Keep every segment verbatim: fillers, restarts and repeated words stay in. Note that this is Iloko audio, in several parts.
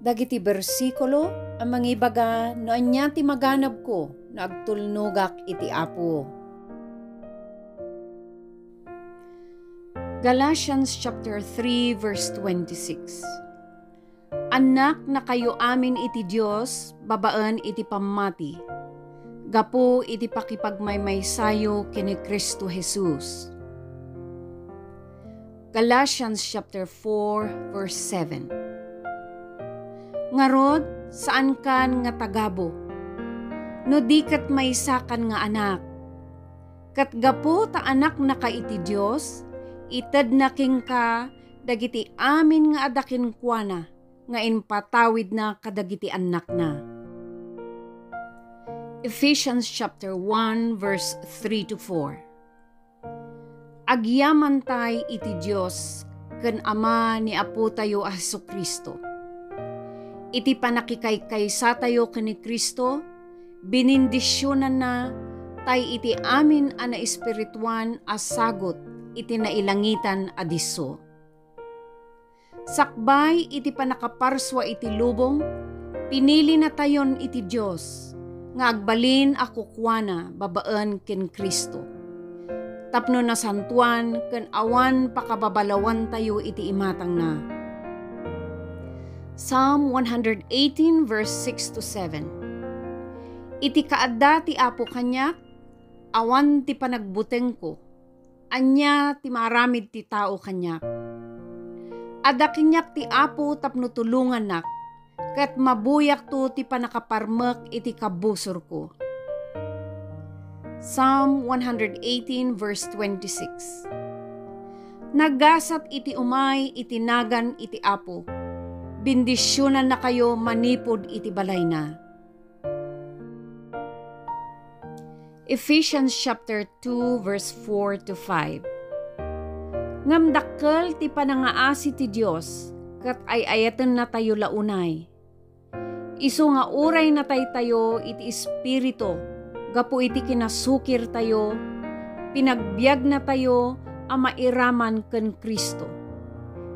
Dagiti bersikulo a mangibaga no ania ti maganabko no agtulnogak iti Apo. Galatians chapter three, verse twenty-six. Annaknakayo amin iti Dios babaen iti pammati, gapu iti pakipagmaymaysayo ken ni Cristo Jesus. Galatians chapter four, verse seven. Ngarud, saankan nga tagabu, no di ket maysakan nga anak. Ket gapu ta anaknaka iti Dios, itedna kenka dagiti amin nga adda kenkuana nga impatawidna kadagiti annakna. Ephesians chapter one, verse three to four. Agyamantay iti Dios ken Ama ni Apotayo a Jesu-Cristo. Iti pannakikaykaysayo ken ni Cristo, binindisionanna tay iti amin a naespirituan a sagut iti nailangitan a disso. Sakbay iti pannakaparsua iti lubong, pinilinatayon iti Dios nga agbalin a kukuana babaen ken Cristo, tapno nasantoan ken awan pakababalawantayo iti imatangna. Psalm one hundred eighteen, verse six to seven. Iti kaadda ti Apo kaniak, awan ti panagbutengko. Ania ti maaramid ti tao kaniak? Adda kaniak ti Apo tapno tulongannak, ket mabuyakto ti pannakaparmek iti kabusorko. Psalm one hundred eighteen, verse twenty-six. Nagasat iti umay iti nagan iti Apo. Bendisionannakayo manipud iti balayna. Ephesians chapter two, verse four to five. Ngem dakkel ti panangaasi ti Dios, ket ay-ayatennatayo la unay. Isu nga uray nataytayo iti Espiritu gapu iti kinasukirtayo, pinagbiagnatayo a mairaman ken Cristo.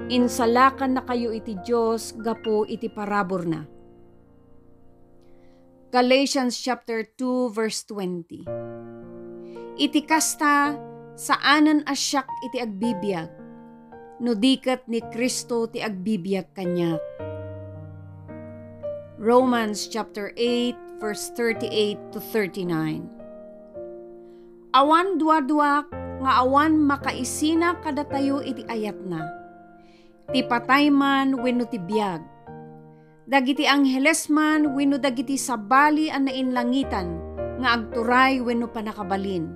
Insalakannakayo iti Dios gapu iti paraburna. Galatians chapter two, verse twenty. Iti kasta, saanen a siak iti agbibiag, no di ket ni Cristo ti agbibiag kaniak. Romans chapter eight, verse thirty-eight to thirty-nine. Awan duaduak nga awan makaisina kadatayo iti ayatna, ti patay man wenno ti biag, dagiti angheles man wenno dagiti sabali a nainlangitan nga agturay wenno pannakabalin,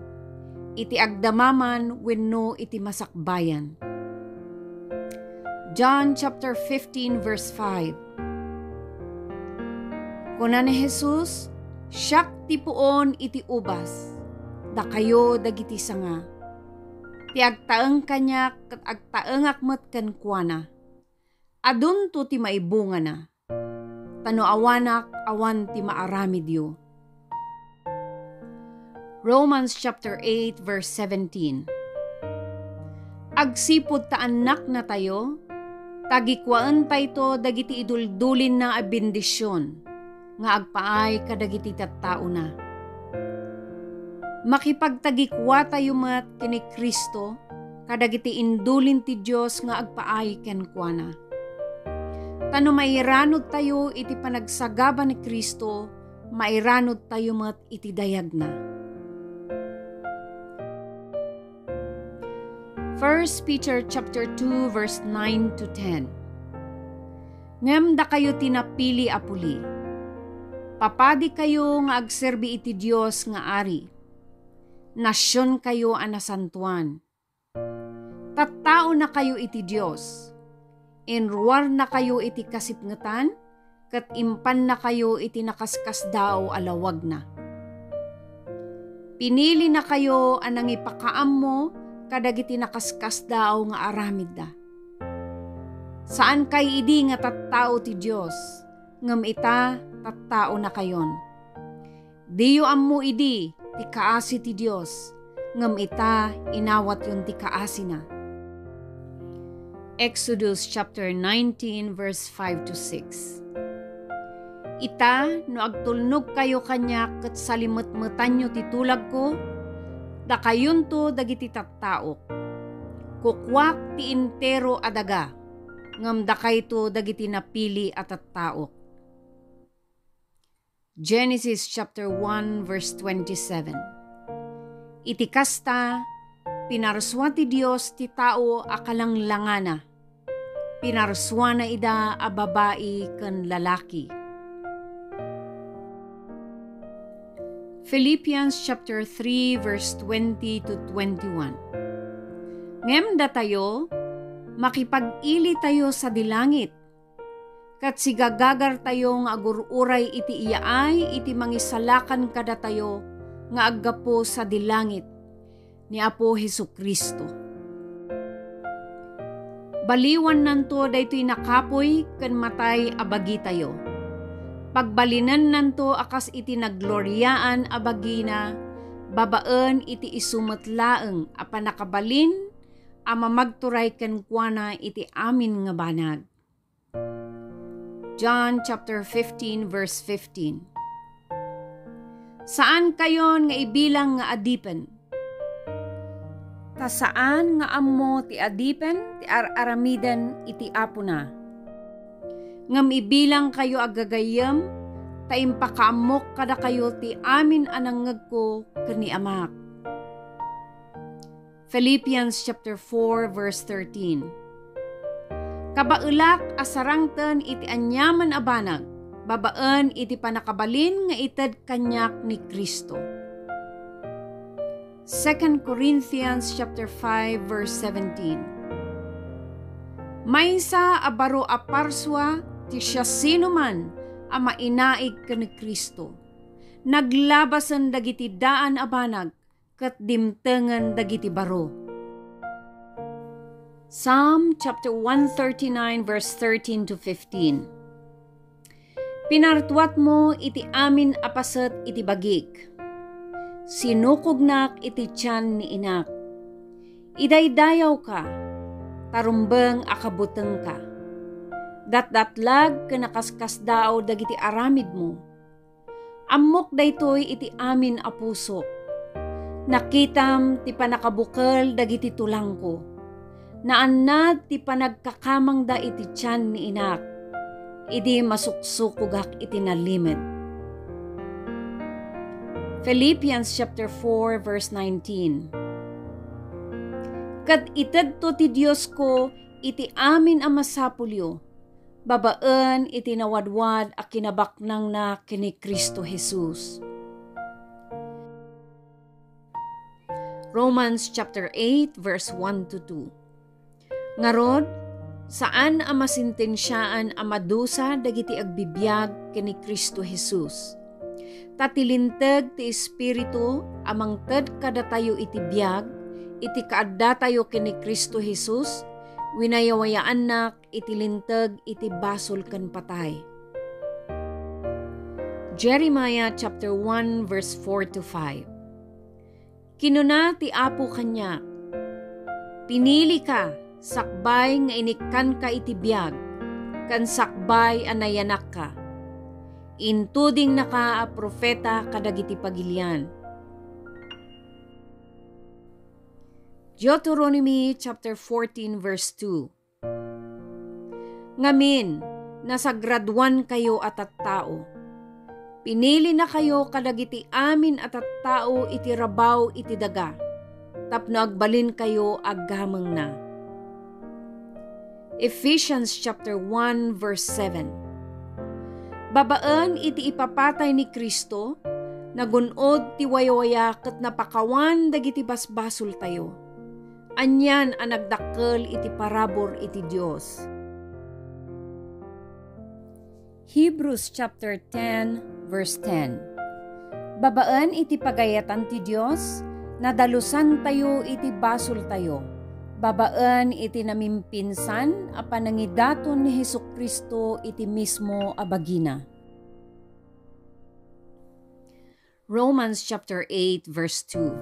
iti agdama man wenno iti masakbayan. John chapter fifteen, verse five. Kuna ni Jesus, "Siak ti puon iti ubas, dakayo dagiti sanga. Ti agtaeng kaniak ket agtaengak met kenkuana. Adunto ti maibungana. Ta no awanak, awan ti maaramidyo." Romans chapter eight, verse seventeen. Agsipud ta annaknatayo, tagikuaentayto dagiti iduldulinna a bendision nga agpaay kadagiti tattaona. Makipagtagikuatayo met ken ni Cristo kadagiti indulin ti Dios nga agpaay kenkuana. Ta no mairanudtayo iti panagsagaba ni Cristo, mairanudtayo met iti dayagna. First Peter chapter two, verse nine to ten. Ngem dakayo ti napili a puli. Papadikayo nga agserbi iti Dios nga Ari. Nasionkayo a nasantoan. Tattaonakayo iti Dios. Inruarnakayo iti kasipngetan, ket impannakayo iti nakaskasdaaw a lawagna. Pinilinakayo a nangipakaammo kadagiti nakaskasdaaw nga aramidda. Saankay idi nga tattao ti Dios, ngem ita, tattaonakayon. Diyo ammo idi ti kaasi ti Dios, ngem ita, inawatyon ti kaasina. Exodus chapter nineteen, verse five to six. Ita, no agtulnogkayo kaniak ket salimetmetanyo ti tulagko, dakayonto dagiti tattaok. Kukuak ti entero a daga, ngem dakayto dagiti napili a tattaok. Genesis chapter one, verse twenty-seven. Iti kasta, pinarsua ti Dios ti tao a kalanglangana. Pinarsuana ida a babai ken lalaki. Philippians chapter three, verse twenty to twenty-one. Ngem datayo, makipag-ilitayo sadi langit, ket sigagagartayo nga agur-uray iti iyaay iti mangisalakan kadatayo nga aggapu sadi langit, ni Apo Jesu-Cristo. Baliwannanto daytoy nakapuy ken matay a bagitayo. Pagbalinennanto a kas iti nagloriaan a bagina, babaen iti isu met laeng a pannakabalin a mamagturay kenkuana iti amin nga banag. John chapter fifteen, verse fifteen. Saankayon nga ibilang nga adipen. Ta saan nga ammo ti adipen ti ar-aramiden iti apona. Ngem ibilangkayo a gagayyem, ta impakaammok kadakayo ti amin a nangngegko ken ni Amak. Philippians chapter four, verse thirteen. Kabaelak a sarangten iti aniaman a banag, babaen iti pannakabalin nga ited kaniak ni Cristo. Second Corinthians chapter five, verse seventeen. Maysa a baro a parsua ti siasinoman a mainaig ken ni Cristo. Naglabasen dagiti daan a banag ket dimtengen dagiti baro. Psalm chapter one thirty-nine, verse thirteen to fifteen. Pinartuatmo iti amin a paset iti bagik. Sinukognak iti tian ni inak. Idaydayawka, ta rumbeng a kabutengka. Datdatlag ken nakaskasdaaw dagiti aramidmo. Ammok daytoy iti amin a pusok. Nakitam ti pannakabukel dagiti tulangko. Naannad ti panagkakamangda iti tian ni inak, idi masuksukogak iti nalimed. Philippians chapter four, verse nineteen. Ket itedto ti Diosko iti amin a masapulyo, babaen iti nawadwad a kinabaknangna ken ni Cristo Jesus. Romans chapter eight, verse one to two. Ngarud, saan a masentensiaan a madusa dagiti agbibiag ken ni Cristo Jesus. Ta ti linteg ti Espiritu a mangted kadatayo iti biag, iti kaaddatayo ken ni Cristo Jesus, winayawayaannak iti linteg iti basol ken patay. Jeremiah chapter one, verse four to five. Kinuna ti Apo kaniak, "Pinilika sakbay nga inikkanka iti biag, ken sakbay a nayanakka. Intudingnaka a profeta kadagiti pagilian." Deuteronomy chapter fourteen, verse two. Ngamin, nasagraduankayo a tattao. Pinilinakayo kadagiti amin a tattao iti rabaw iti daga, tapno agbalinkayo a gamengna. Ephesians chapter one, verse seven. Babaen iti ipapatay ni Cristo, nagun-od ti wayawaya ket napakawan dagiti basbasoltayo. Anian a nagdakkel iti parabur iti Dios. Hebrews chapter ten, verse ten. Babaen iti pagayatan ti Dios, nadalusantayo iti basoltayo, babaen iti namimpinsan a panangidaton ni Jesu-Cristo iti mismo a bagina. Romans chapter eight, verse two.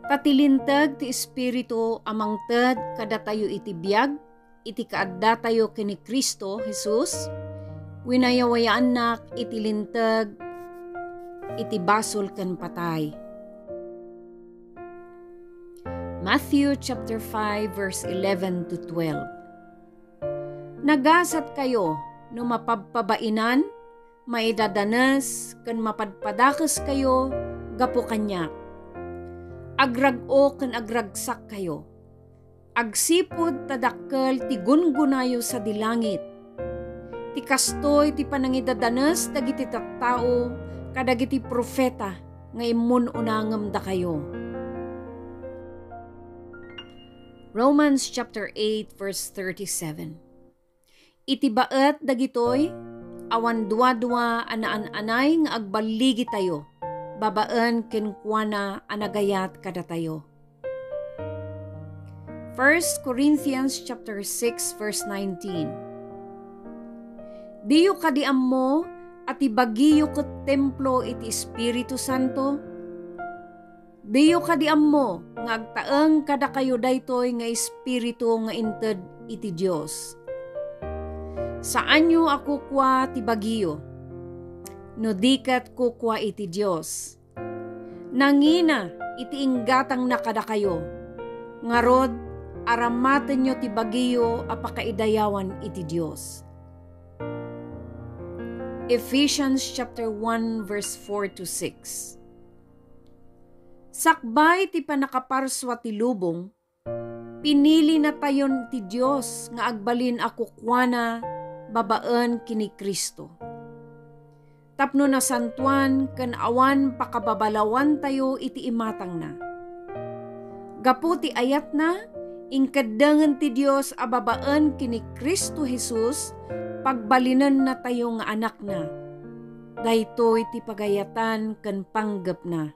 Ta ti linteg ti Espiritu a mangted kadatayo iti biag, iti kaaddatayo ken ni Cristo Jesus, Winayawayaannak iti linteg iti basol ken patay. Matthew chapter five, verse eleven to twelve. Nagasatkayo no mapabpabainan, maidadanes, ken mapadpadakeskayo gapu kaniak. Agrag-o ken agragsakkayo. Agsipud ta dakkel ti gungunayo sadi langit. Ti kastoy ti panangidadanes dagiti tattao kadagiti profeta nga immun-una ngem dakayo. Romans chapter eight, verse thirty-seven. Iti baet dagitoy, awan duadua a naan-anay nga agballigitayo babaen kenkuana a nagayat kadatayo. First Corinthians chapter six, verse nineteen. Diyo kadi ammo a ti bagiyo ket templo iti Espiritu Santo? Diyo kadi ammo nga agtaeng kadakayo daytoy nga Espiritu nga inted iti Dios? Saanyo a kukua ti bagiyo, no di ket kukua iti Dios. Nangina iti inggatangna kadakayo. Ngarud, aramatenyo ti bagiyo a pakaidayawan iti Dios. Ephesians chapter one, verse four to six. Sakbay ti pannakaparsua ti lubong, pinilinatayon ti Dios nga agbalin a kukuana babaen ken ni Cristo, tapno nasantoan ken awan pakababalawantayo iti imatangna. Gapu ti ayatna, inkeddengen ti Dios a babaen ken ni Cristo Jesus, pagbalinennatayo nga anakna. Daytoy ti pagayatan ken panggepna.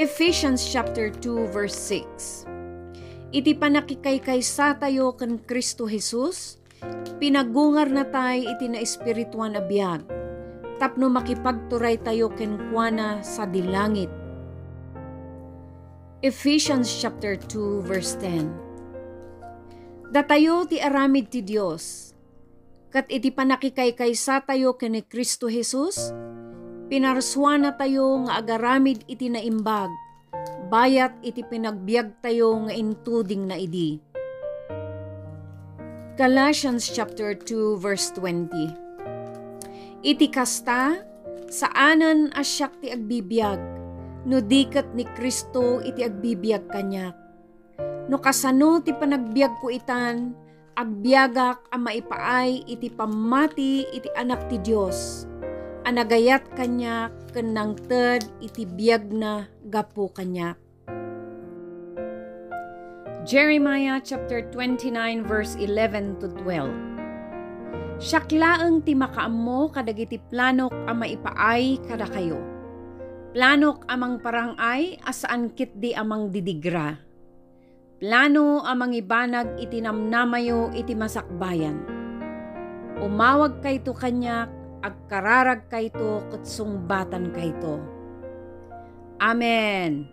Ephesians chapter two, verse six. Iti pannakikaykaysa tayo ken Cristo Jesus, pinagungarna tay iti naespirituan a biag, tapno makipagturay tayo kenkuana sadi langit. Ephesians chapter two, verse ten. Datayo ti aramid ti Dios, ket iti pannakikaykaysa tayo ken ni Cristo Jesus, pinarsuanatayo nga agaramid iti naimbag, bayat iti pinagbiagtayo nga intudingna idi. Galatians chapter two, verse twenty. Iti kasta, saanen a siak ti agbibiag, no di ket ni Cristo iti agbibiag kaniak. No kasano ti panagbiagko itan, agbiagak a maipaay iti pammati iti Anak ti Dios, a nagayat kaniak ken nangted iti biagna gapu kaniak. Jeremiah chapter twenty-nine, verse eleven to twelve. Siak laeng ti makaammo kadagiti planok a maipaay kadakayo. Planok a mangparang-ay a saan ketdi a mangdidigra. Plano a mangibanag iti namnamayo iti masakbayan. Umawagkayto kaniak, agkararagkayto ket sungbatankayto. Amen.